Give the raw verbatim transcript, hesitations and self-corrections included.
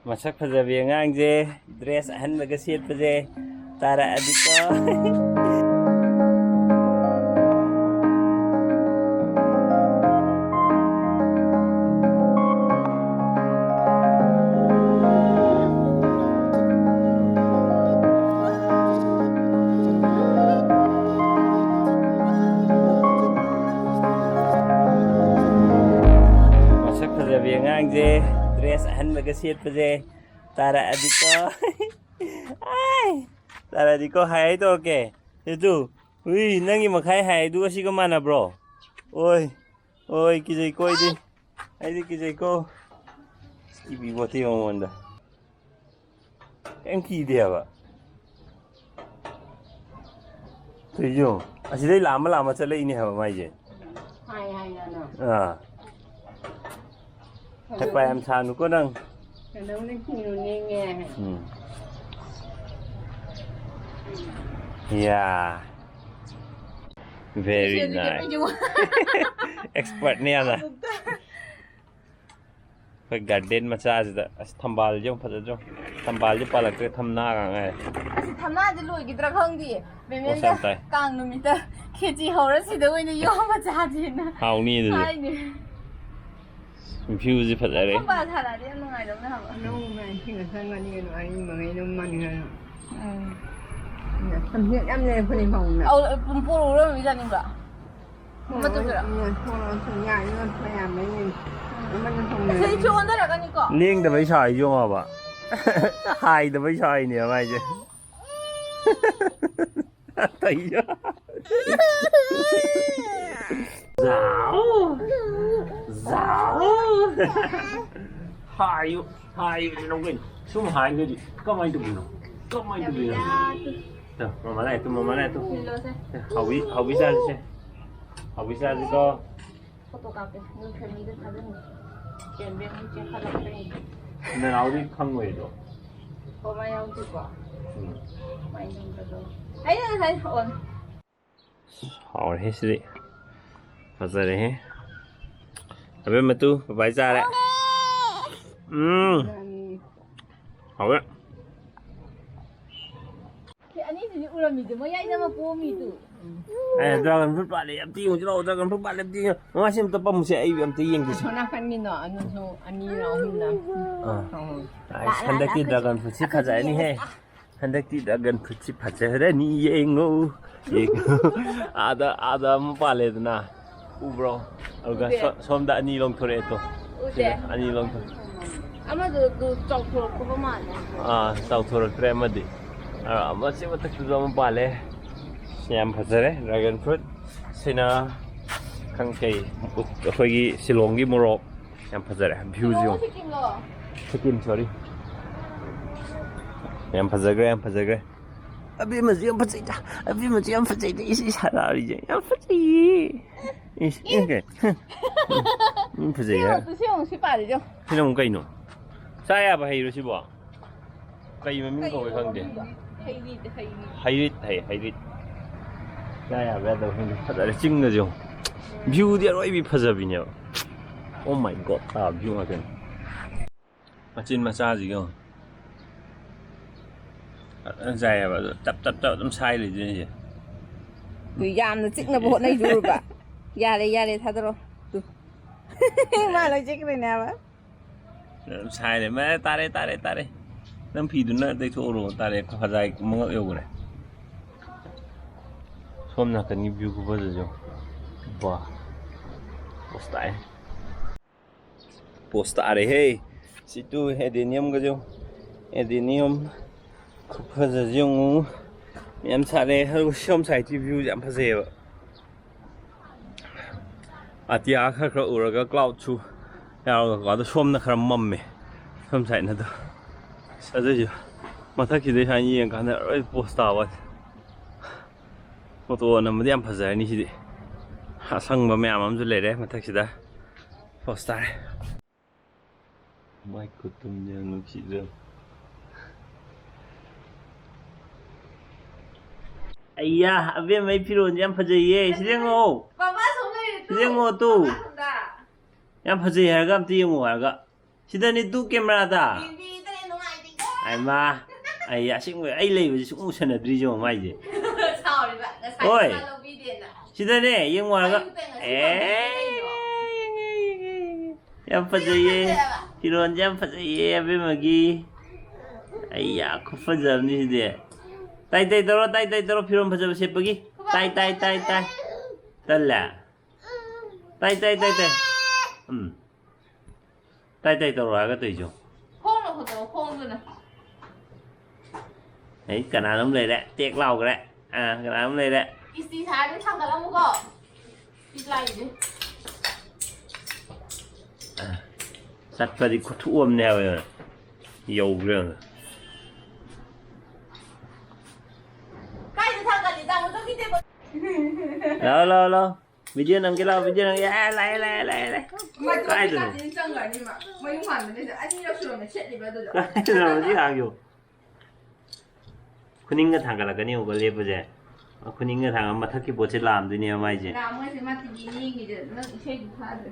ꯃꯁꯛ ꯐꯖꯕꯤ ꯑꯉꯥꯡꯁꯦ ꯗ꯭ꯔꯦꯁ ꯑꯍꯟꯕꯒ ꯁꯦꯠꯄꯁꯦ ꯇꯥꯔꯛꯑꯗꯤꯀꯣ꯫ ꯃꯁꯛ ꯐꯖꯕꯤ ꯑꯉꯥꯡꯁꯦ ꯗ꯭ꯔꯦꯁ ꯑꯍꯟꯕꯒ ꯁꯦꯠꯄꯁꯦ ꯇꯥꯔꯛꯑꯗꯤꯀꯣ꯫ ꯑꯥꯏ! ꯇꯥꯔꯛꯑꯗꯤꯀꯣ ꯍꯥꯏ ꯍꯥꯏ ꯇꯧꯔꯛꯀꯦ꯫ ꯁꯤꯁꯨ, ꯎꯏ, ꯅꯪꯒꯤ ꯃꯈꯥꯏ ꯍꯥꯏꯗꯨꯒ ꯁꯤꯒ ꯃꯥꯟꯅꯕ꯭ꯔꯣ? ꯑꯣꯏ, ꯑꯣꯏ, ꯀꯤꯖꯩꯀꯣ ꯑꯩꯗꯤ꯫ ꯑꯩꯗꯤ ꯀꯤꯖꯩꯀꯣ꯫ ꯀꯤꯕꯤ ꯄꯣꯠꯇꯦ ꯃꯉꯣꯟꯗ꯫ ꯀꯩꯝ ꯀꯤꯗꯦ ꯍꯥꯏꯕ꯫ ꯇꯧꯏꯁꯦ ꯌꯦꯡꯉꯣ꯫ ꯑꯁꯤꯗꯩ ꯂꯥꯝꯃ ꯂꯥꯝꯃ ꯆꯠꯂꯛꯏꯅꯦ ꯍꯥꯏꯕ ꯃꯥꯏꯁꯦ꯫ ꯍꯥꯏ ꯍꯥꯏ ꯌꯥꯅꯣ꯫ ꯑꯥ꯫ ꯍꯩꯄꯥ ꯌꯥꯝ ꯁꯥꯅꯨꯀꯣ ꯅꯪ꯫ ꯀꯩꯗꯧꯅꯤ ꯀꯤꯔꯨꯅꯦꯒꯦ꯫ ꯎꯝ꯫ ꯌꯥ꯫ Very nice꯫ Expertꯅꯦ ꯌꯥꯝꯅ꯫ ꯑꯩꯈꯣꯏ garden ꯃꯆꯥꯁꯤꯗ꯫ ꯑꯁ, ꯊꯝꯕꯥꯜꯁꯦ ꯌꯥꯝ ꯐꯖꯗ꯭ꯔꯣ? ꯊꯝꯕꯥꯜꯁꯦ ꯄꯥꯜꯂꯛꯇ꯭ꯔꯦ, ꯊꯝꯅꯥ ꯉꯥꯛ ꯉꯥꯏꯔꯦ꯫ ꯑꯁꯤ ꯊꯝꯅꯥꯁꯦ ꯂꯣꯏꯈꯤꯗ꯭ꯔꯥ ꯈꯪꯗꯤꯌꯦ꯫ ꯃꯦꯃꯦꯟꯒ ꯌꯥꯝ ꯇꯥꯏ꯫ ꯀꯥꯡ ꯅꯨꯃꯤꯠꯇ ꯈꯦꯆꯤ ꯍꯧꯔ ꯁꯤꯗ ꯑꯣꯏꯅ ꯌꯣꯝꯃ ꯆꯥꯁꯦꯅ ꯍꯥꯎꯅꯤ ꯑꯗꯨꯗꯤ꯫ ꯍꯥꯏꯅꯦ꯫ Viewꯁꯦ ꯐꯖꯔꯦ꯫ ꯊꯝꯕꯥꯜ ꯊꯥꯔꯛꯑꯗꯤ ꯌꯥꯝ ꯅꯨꯡꯉꯥꯏꯗꯧꯅꯦ ꯍꯥꯏꯕ꯫ ꯅꯣꯡꯃ ꯏꯁꯤꯡꯒ ꯆꯪꯉꯗꯤ ꯀꯩꯅꯣ ꯑꯔꯤꯕꯉꯩ ꯑꯗꯨꯝ ꯃꯥꯡꯉꯦ ꯀꯩꯅꯣ꯫ ꯎꯝ꯫ ꯊꯝꯆꯦꯠ ꯌꯥꯝ ꯂꯩꯔꯛꯄꯅꯦ ꯃꯧꯅ꯫ ꯑꯧ, ꯄꯨꯔꯛꯎꯔꯣ ꯃꯤꯗꯥꯅꯤꯡꯕ? ꯑꯃ ꯇꯧꯕꯤꯔꯣ? ꯎꯝ, ꯊꯣꯛꯂꯛꯑꯣ, ꯊꯣꯛꯂꯛꯑꯣ, ꯌꯥꯔꯦ, ꯌꯥꯝ ꯌꯥꯝꯃꯦ, ꯌꯦꯡꯉꯣ꯫ ꯑꯃꯅ ꯊꯣꯡꯅꯔꯦ꯫ ꯑꯁ, ꯑꯩ ꯁꯤ ꯑꯣꯟꯊꯔꯛꯀꯅꯤꯀꯣ? ꯂꯦꯡꯗꯕꯩ ꯁꯥꯏꯁꯦ ꯌꯦꯡꯉꯣꯕ꯫ ꯍꯥꯏꯗꯕꯩ ꯁꯥꯏꯅꯦꯕ ꯃꯥꯏꯁꯦ꯫ ꯇꯩꯌꯣ꯫ ꯖꯥꯎ꯫ ꯖꯥꯎ꯫ ꯍꯥꯏꯌꯨ꯫ ꯍꯥꯏꯌꯨ ꯀꯩꯅꯣ ꯀꯩꯅꯣ꯫ ꯁꯨꯝ ꯍꯥꯏꯗ꯭ꯔꯗꯤ ꯀꯃꯥꯏꯅ ꯇꯧꯗꯣꯏꯅꯣ? ꯀꯃꯥꯏꯅ ꯇꯧꯗꯣꯏꯅꯣ? ꯇꯨ, ꯃꯃꯥ ꯂꯥꯛꯑꯦ, ꯇꯨ, ꯃꯃꯥ ꯂꯥꯛꯑꯦ, ꯇꯨ꯫ ꯇꯨ, ꯍꯥꯎꯕꯤ, ꯍꯥꯎꯕꯤ ꯆꯥꯁꯤꯁꯦ꯫ ꯍꯥꯎꯕꯤ ꯆꯥꯁꯤꯀꯣ꯫ ꯐꯣꯇꯣ ꯀꯥꯞꯀꯦ꯫ ꯅꯣꯏ ꯐꯦꯃꯤꯂꯤꯗ ꯊꯥꯖꯤꯟꯒꯦ꯫ ꯀꯦꯝꯕꯦꯝꯒꯤ ꯆꯦꯟꯈꯠꯂꯛꯄꯩ꯫ ꯅꯅꯥꯎꯗꯤ ꯈꯪꯉꯣꯏꯗꯣ꯫ ꯀꯃꯥꯏ ꯌꯥꯎꯗꯦꯀꯣ? ꯎꯝ꯫ ꯀꯃꯥꯏ ꯌꯥꯎꯗꯕ? ꯑꯩꯅ ꯉꯁꯥꯏ ꯑꯣꯟ- ꯍꯥꯎꯔꯦꯍꯦ ꯁꯤꯗꯤ꯫ ꯐꯖꯔꯦꯍꯦ꯫ ꯑꯕꯦꯝꯃ ꯇꯨ, ꯄꯄꯥꯏ ꯆꯥꯔꯦ꯫ ꯎꯝ꯫ ꯍꯥꯎꯋꯦ꯫ ꯑꯅꯤꯁꯤꯗꯤ ꯎꯔꯝꯃꯤꯗꯨ ꯃꯌꯥꯏꯗ ꯑꯃ ꯄꯣꯝꯃꯤꯗꯨ꯫ ꯑꯦ, dragon fruit ꯄꯥꯜꯂꯦ, ꯑꯝꯇ ꯌꯦꯡꯉꯨꯁꯤ ꯂꯥꯛꯑꯣ, dragon fruit ꯄꯥꯜꯂꯦ, ꯑꯝꯇ ꯌꯦꯡꯉꯨ꯫ ꯃꯉꯥꯁꯤ ꯑꯝꯇ ꯄꯝꯃꯨꯁꯦ, ꯑꯩ ꯑꯝꯇ ꯌꯦꯡꯒꯦꯁꯦ꯫ ꯑꯁꯣꯝ ꯅꯥꯀꯟꯒꯤꯅꯣ ꯑꯅꯨꯁꯨ ꯑꯅꯤꯔ ꯑꯍꯨꯝꯔ꯫ ꯑꯥ꯫ ꯑꯁ, ꯍꯟꯗꯛꯀꯤ dragon fruitꯁꯤ ꯐꯖꯔꯅꯤꯍꯦ꯫ ꯍꯟꯗꯛꯇꯤ dragon fruitꯁꯤ ꯐꯖꯔꯅꯤ, ꯌꯦꯡꯉꯨ, ꯌꯦꯡꯉꯨ꯫ ꯑꯥꯗ, ꯑꯥꯗ ꯑꯃ ꯄꯥꯜꯂꯦꯗꯅ, ꯎꯕ꯭ꯔꯣ? ꯑꯗꯨꯒ ꯎꯗꯦ꯫ ꯁꯣ-, ꯁꯣꯝꯗ ꯑꯅꯤ ꯂꯣꯡꯊꯣꯔꯛꯑꯦ ꯇꯣ꯫ ꯎꯗꯦ꯫ ꯁꯤꯗ ꯑꯅꯤ ꯂꯣꯡꯊꯣꯔꯛꯑꯦ꯫ ꯑꯃꯗꯨ ꯆꯥꯎꯊꯣꯔꯛꯄꯒ ꯃꯥꯜꯂꯦ꯫ ꯑꯥ, ꯆꯥꯎꯊꯣꯔꯛꯈ꯭ꯔꯦ ꯑꯃꯗꯤ꯫ ꯑꯥ, ꯑꯃ ꯑꯁꯤ ꯃꯊꯛꯇꯁꯨ ꯑꯃ ꯄꯥꯜꯂꯦ꯫ ꯁꯤ ꯌꯥꯝ ꯐꯖꯔꯦ, dragon fruit꯫ ꯁꯤꯅ ꯈꯪ ꯀꯩ, ꯑꯩꯈꯣꯏꯒꯤ ꯁꯤꯂꯣꯡꯒꯤ ꯃꯣꯔꯣꯛ꯫ ꯌꯥꯝ ꯐꯖꯔꯦ, viewꯁꯤ ꯌꯦꯡꯉꯨ꯫ ꯁꯤꯀꯤꯝꯂꯣ? ꯁꯤꯀꯤꯝ, sorry꯫ ꯌꯥꯝ ꯐꯖꯈ꯭ꯔꯦ, ꯌꯥꯝ ꯐꯖꯈ꯭ꯔꯦ꯫ ꯑꯕꯦꯝꯃꯁꯨ ꯌꯥꯝ ꯐꯖꯩꯗ, ꯑꯕꯦꯝꯃꯁꯨ ꯌꯥꯝ ꯐꯖꯩꯗ, ꯏꯁ, ꯏꯁ, ꯍꯔꯥꯎꯔꯤꯁꯦ, ꯌꯥꯝ ꯐꯖꯩꯌꯦ꯫ ꯏꯁ, ꯏꯁ, ꯀꯩ? ꯎꯝ, ꯐꯖꯩ ꯍꯥꯏ꯫ ꯁꯤ ꯌꯦꯡꯉꯨ, ꯁꯤ ꯄꯥꯜꯂꯤꯁꯦ ꯌꯦꯡꯉꯨ꯫ ꯁꯤꯅ ꯑꯃꯨꯛ ꯀꯩꯅꯣ? ꯆꯥ ꯌꯥꯕ ꯍꯩꯔꯣ ꯁꯤꯕꯣ? ꯀꯩ ꯃꯃꯤꯡ ꯀꯧꯋꯦ ꯈꯪꯗꯦ꯫ ꯍꯩꯔꯤꯗ, ꯍꯩꯔꯤ꯫ ꯍꯩꯔꯤꯠ ꯍꯩ, ꯍꯩꯔꯤꯠ꯫ ꯆꯥ ꯌꯥꯕ ꯌꯥꯗꯕ ꯈꯪꯗꯦ꯫ ꯐꯖꯔꯦ, ꯆꯤꯡꯒꯁꯦ ꯌꯦꯡꯉꯨ꯫ Viewꯗꯤ ꯑꯔꯣꯏꯕꯤ ꯐꯖꯕꯤꯅꯦꯕ꯫ Oh my God, ꯇꯥ view ꯉꯥꯛꯇꯅꯤ꯫ ꯃꯆꯤꯟ ꯃꯆꯥꯁꯤꯒ ꯌꯦꯡꯉꯨ꯫ ꯐꯖꯅ ꯆꯥꯏꯌꯦꯕ, ꯑꯗꯨ ꯇꯞ ꯇꯞ ꯇꯞ ꯑꯗꯨꯝ ꯁꯥꯏ ꯂꯩꯗꯣꯏꯅꯦ ꯁꯤꯁꯦ꯫ ꯑꯗꯨ ꯌꯥꯝꯅ ꯆꯤꯛꯅꯕ ꯍꯣꯠꯅꯩꯁꯦ ꯎꯔꯕ? ꯌꯥꯔꯦ, ꯌꯥꯔꯦ, ꯊꯥꯗꯔꯣ꯫ ꯇꯨ꯫ ꯃꯥ ꯂꯣꯏ ꯆꯤꯛꯈ꯭ꯔꯤꯅꯦ ꯍꯥꯏꯕ꯫ ꯑꯗꯨꯝ ꯁꯥꯏ ꯂꯩ꯫ ꯃꯥ, ꯇꯥꯔꯦ, ꯇꯥꯔꯦ, ꯇꯥꯔꯦ꯫ ꯅꯪ ꯐꯤꯗꯨꯅ ꯇꯩꯊꯣꯛꯎꯔꯣ꯫ ꯇꯥꯔꯦ, ꯈꯖꯥꯏ ꯃꯉꯛ ꯌꯧꯈ꯭ꯔꯦ꯫ ꯁꯣꯝ ꯅꯥꯀꯟꯒꯤ view ꯈꯨꯐꯖꯁꯦ ꯌꯦꯡꯉꯨ꯫ ꯕꯥ꯫ Pose ꯇꯥꯏ꯫ Pose ꯇꯥꯔꯦꯍꯦ꯫ ꯁꯤ ꯇꯨ adeniumꯒꯁꯨ꯫ Adenium ꯈꯨꯐꯖꯁꯦ ꯌꯦꯡꯉꯨ꯫ ꯌꯥꯝ ꯁꯥꯠꯂꯦ꯫ ꯑꯗꯨꯒ ꯁꯣꯝ sideꯀꯤ viewꯁꯦ ꯌꯥꯝ ꯐꯖꯩꯌꯦꯕ꯫ ꯑꯇꯤꯌꯥ ꯈꯔ ꯈꯔ ꯎꯔꯒ cloudꯁꯨ ꯌꯥꯎꯔꯒꯀꯣ꯫ ꯑꯗꯣ ꯁꯣꯝꯅ ꯈꯔ ꯃꯝꯃꯦ꯫ ꯁꯣꯝ sideꯅ ꯑꯗꯣ꯫ ꯑꯁ, ꯑꯗꯨꯏꯁꯨ ꯃꯊꯛꯁꯤꯗꯩ ꯁꯨꯃꯥꯏꯅ ꯌꯦꯡꯉꯀꯥꯟꯗ ꯂꯣꯏ pose ꯇꯥꯕ ꯋꯥꯅꯤ꯫ Photo ꯅꯝꯕꯗꯤ ꯌꯥꯝ ꯐꯖꯔꯅꯤ ꯁꯤꯗꯤ꯫ ꯑꯁꯪꯕ ꯃꯌꯥꯝ ꯑꯃꯁꯨ ꯂꯩꯔꯦ ꯃꯊꯛꯁꯤꯗ꯫ Pose ꯇꯥꯔꯦ꯫ ꯃꯥꯏ ꯈꯨꯇꯨꯝꯁꯦ ꯌꯥꯝ ꯅꯨꯡꯁꯤꯗ꯭ꯔꯣ? ꯑꯩꯌꯥ, ꯑꯕꯦꯝꯃꯩ ꯐꯤꯔꯣꯜꯁꯦ ꯌꯥꯝ ꯐꯖꯩꯌꯦ꯫ ꯁꯤꯗ ꯌꯦꯡꯉꯣ꯫ ꯕꯕꯥ ꯁꯣꯝ ꯂꯩꯔꯦ ꯇꯨ꯫ ꯁꯤꯗ ꯌꯦꯡꯉꯣ ꯇꯨ꯫ ꯕꯕꯥ ꯁꯣꯝꯗ꯫ ꯌꯥꯝ ꯐꯖꯩ ꯍꯥꯏꯔꯒ ꯑꯝꯇ ꯌꯦꯡꯉꯣ ꯍꯥꯏꯔꯒ꯫ ꯁꯤꯗꯅꯦ ꯇꯨ cameraꯗ꯫ ꯌꯦꯡꯕꯤꯗ꯭ꯔꯦ, ꯅꯨꯡꯉꯥꯏꯇꯦꯀꯣ꯫ ꯑꯩꯃꯥ, ꯑꯩ ꯑꯁꯦꯡꯕ ꯑꯩ ꯂꯩꯕꯁꯦ ꯁꯨꯡꯎ ꯎꯁꯟꯅꯗ꯭ꯔꯤꯁꯦ ꯌꯦꯡꯉꯣ ꯃꯥꯏꯁꯦ꯫ ꯁꯥꯎꯔꯤꯕ ꯉꯁꯥꯏ ꯍꯣꯏ꯫ ꯄꯩꯁꯥ ꯂꯧꯕꯤꯗꯦꯅ꯫ ꯁꯤꯗꯅꯦ ꯌꯦꯡꯉꯣ ꯍꯥꯏꯔꯒ ꯑꯌꯨꯛꯇ ꯉꯁꯤ ꯑꯦ, ꯐꯪꯉꯤꯁꯦ ꯀꯩꯅꯣ? ꯌꯥꯝ ꯐꯖꯩꯌꯦ꯫ ꯐꯖꯩꯌꯦꯕ꯫ ꯐꯤꯔꯣꯟꯁꯦ ꯌꯥꯝ ꯐꯖꯩꯌꯦ ꯑꯕꯦꯝꯃꯒꯤ꯫ ꯑꯩ ꯌꯥ ꯈꯨꯐꯖꯕꯅꯤ ꯁꯤꯗꯤ꯫ ꯇꯥꯏ ꯇꯥꯏ ꯇꯧꯔꯣ, ꯇꯥꯏ ꯇꯥꯏ ꯇꯧꯔꯣ, ꯐꯤꯔꯣꯟ ꯐꯖꯕ ꯁꯦꯠꯄꯒꯤ꯫ ꯇꯥꯏ ꯇꯥꯏ ꯇꯥꯏ ꯇꯥꯏ꯫ ꯇꯜꯂꯦ꯫ ꯇꯥꯏ ꯇꯥꯏ ꯇꯥꯏ ꯇꯥꯏ꯫ ꯎꯝ꯫ ꯇꯥꯏ ꯇꯥꯏ ꯇꯧꯔꯣ ꯍꯥꯏꯔꯒ ꯇꯧꯏꯁꯨ꯫ ꯈꯣꯡꯅ ꯈꯨꯠꯇꯧ ꯈꯣꯡꯗꯨꯅ꯫ ꯑꯩ ꯀꯅꯥꯅꯣꯝ ꯂꯩꯔꯦ꯫ ꯇꯦꯛ ꯂꯥꯎꯈ꯭ꯔꯦ꯫ ꯑꯥ, ꯀꯅꯥꯅꯣꯝ ꯂꯩꯔꯦ꯫ ꯏꯁꯇꯤ ꯁꯥꯔꯗꯤ ꯊꯥꯡꯒꯠꯂꯝꯃꯨꯀꯣ꯫ ꯄꯤꯛꯂꯥꯏꯁꯦ꯫ ꯆꯠꯄꯗꯤ ꯈꯨꯊꯨꯑꯝꯅꯦ ꯍꯥꯏꯕ꯫ ꯌꯧꯈ꯭ꯔꯦ꯫ ꯀꯥꯏꯗ ꯊꯥꯡꯒꯠꯂꯤ? ꯇꯥꯃꯣ ꯆꯧꯀꯤ ꯇꯦꯕꯜ꯫ ꯂꯥꯎ, ꯂꯥꯎ, ꯂꯥꯎ꯫ ꯚꯤꯗꯤꯑꯣ ꯅꯝꯒꯦ ꯂꯥꯎ, ꯚꯤꯗꯤꯑꯣ ꯅꯝꯒꯦ꯫ ꯑꯦ, ꯂꯥꯛꯑꯦ, ꯂꯥꯛꯑꯦ, ꯂꯥꯛꯑꯦ, ꯂꯥꯛꯑꯦ꯫ ꯀꯥꯏꯗꯅꯣ? ꯆꯪꯈ꯭ꯔꯅꯤ ꯃꯥ꯫ ꯃꯌꯨꯝ ꯍꯥꯟꯕꯗꯩꯗ ꯑꯅꯤꯔꯛ ꯁꯨꯔꯝꯃꯦ ꯁꯦꯠꯂꯤꯕ ꯑꯗꯨꯗ꯫ ꯀꯥꯏꯗꯅꯣ ꯍꯧꯖꯤꯛ ꯍꯥꯡꯉꯤꯕꯣ? ꯈꯨꯅꯤꯡꯒ ꯊꯥꯡꯒꯠꯂꯛꯀꯅꯤ ꯑꯃꯨꯛꯀ ꯂꯦꯞꯄꯁꯦ꯫ ꯈꯨꯅꯤꯡꯒ ꯊꯥꯡꯒꯠ-, ꯃꯊꯛꯀꯤ ꯄꯣꯠꯁꯦ ꯂꯥꯝꯗꯣꯏꯅꯦꯕ ꯃꯥꯏꯁꯦ꯫ ꯂꯥꯛꯑꯝꯃꯣꯏꯁꯦ ꯃꯥ ꯇꯤꯚꯤ ꯌꯦꯡꯉꯤꯁꯦ ꯅꯪ ꯏꯁꯩꯗꯤ ꯊꯥꯗ꯭ꯔꯦ꯫